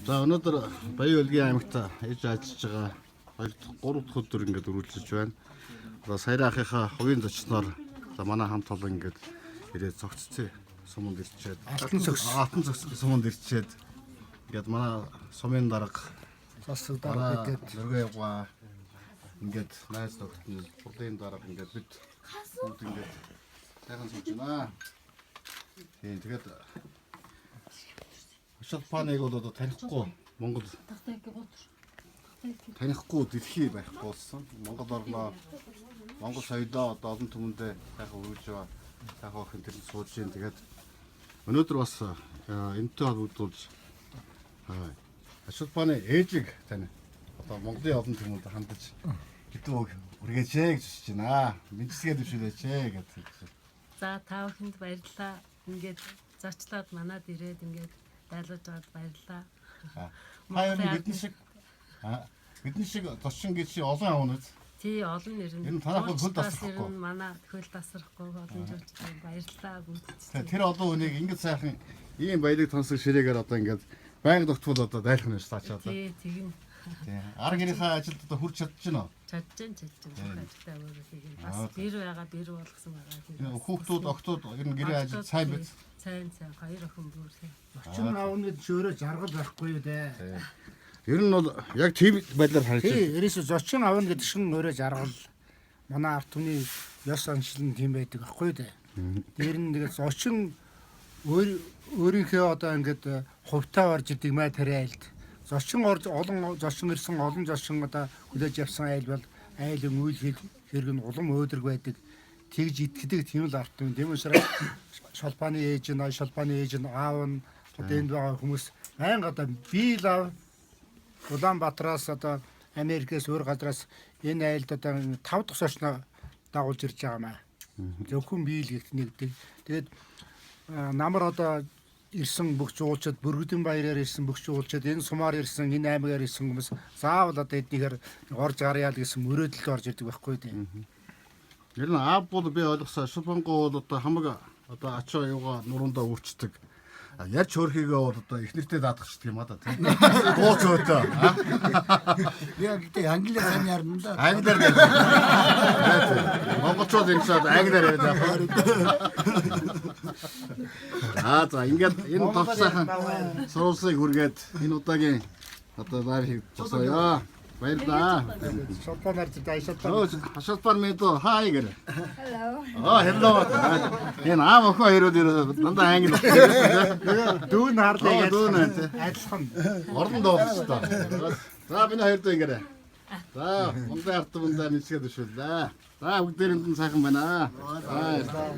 За, өнөөдөр Баян-Өлгийн аймагт иж ажиллаж байгаа 2 дахь 3 дахь өдөр ингээд үргэлжлэж байна. Одоо Саяра ахынхаа хувийн зочноор за манай хамт олон ингээд ирээд цогццээ суманд ирчээд Алтан цогц. Алтан цогц суманд ирчээд ингээд манай сумын дарга Засаг манай дарга гэдэг. Нөргөө явгаа ингээд найз нөхдөд нь хурлын дарга ингээд бид бүгд ингээд сайхан сууж байна. Тийм, тэгээд Шалпаныг бол одоо танихгүй Монгол танихгүй дэлхий байхгүй болсон. Монгол орноо, Монгол соёлоо одоо олон түмэндээ сайхан өргөж байгаа. Сайхан охин тэрэнд сууж гин. Тэгээд өнөөдөр бас энэтэй холбогдуулж Ашуулбаны ээжийг тань одоо Монголын олон түмэнд хандаж хэдэн үг үргээч ээ гэж хүсэж байна. Мэндчилгээ дэвшүүлээч ээ гэж хэлж. За, та бүхэнд баярлалаа. Ингээд зочлоод манад ирээд ингээд дайлуулж байгаад баярлалаа. Та ер нь бидний шиг бидний шиг зочин гэж чи олон явна биз? Тий, олон нэр нь. Ер нь танайх бол хөл Жуулчдаас дасрахгүй. ер нь манай хөл дасрахгүй олон жуулчдаа баярлалаа бүгд. Тэр олон хүнийг ингэж сайхан ийм баялаг тансаг ширээгээр одоо ингээд байнга тогтвол одоо дайлах нь шүү таачаа одоо. Тий, тэгнь. Тий. Ар гэрийнхаа ажилд одоо хүрч чадж байна уу? Чадж чадж бүх ажилдаа өөрөө хийгэн. Бас бэр байгаа, бэр болгосон байгаа. Энэ хүүхдүүд, октод ер нь гэрээ ажил сайн биз? Сайн, сайн, хоёр охин бүр сайн. Зочин аавна гэдэг чи өөрөө жаргал байхгүй юу дээ. Ер нь бол яг тийм байдлаар харж байна. Тий, ерөөсө зочин аавна гэдэг шин өөрөө жаргал. Манай ард түмний ёс заншил нь тийм байдаг байхгүй юу дээ. Дээр нь тэгээд зочин өөр өөрийнхөө одоо ингээд хувьтаа орж идэг маа тэр айлд. Зочин орж олон зочин ирсэн, олон зочин одоо хүлээж авсан айл бол айлын үйл хэрэг нь улам өөдрөг байдаг. Тэгж итгэдэг тийм л ард түмэн. Тийм учраас шолбааны ээж нь, шолбааны ээж нь, аав нь одоо энд байгаа хүмүүс байнга одоо би л ав Улаанбаатараас одоо Америкээс өөр газраас энэ айлд одоо тав дахь сошноо дагуулж ирж байгаа маа. Зөвхөн би л гэх нэгдэг. Тэгээд намар одоо ирсэн бүх жуулчид, Бүргэдэн баяраар ирсэн бүх жуулчид, энэ сумаар ирсэн, энэ аймгаар ирсэн хүмүүс заавал одоо эднийхээр орж гарьяа л гэсэн мөрөөдөлд орж ирдэг байхгүй дээ. Ер нь аав бол би ойлгосон Шулбангуу бол одоо хамаг одоо ачаа юугаа нуруундаа үрчдэг. Ярьж хөөрхийгөө бол одоо их нэртэй даатгачдаг юм а да тийм. Гууц өөтөө. Яг гэдэг англиар сайн ярина да. Англиар ярьдаг. Монголчууд энэ чад англиар яриад байгаа. Аа, за, ингээд энэ тов сайхан сурвалжлыг хүргээд энэ удаагийн одоо live хийх зогсооё. Баярлалаа. Шолбанаар зэ шолбан. Хашаалбар мэдөө хай гэрэ. Hello. Аа, hello. Энэ аав охин хоёрууд ерөөсөө дандаа англи. Дүүн харлаа Аа, дүүн гэж тий. адилхан. Орлон дуулах та. За, миний хоёр дүү ингэрэ. За, Монголын ард түмэндээ мэдчихэд өшөөлээ. За, бүгдээрэнд нь сайхан байна. За, баярлалаа.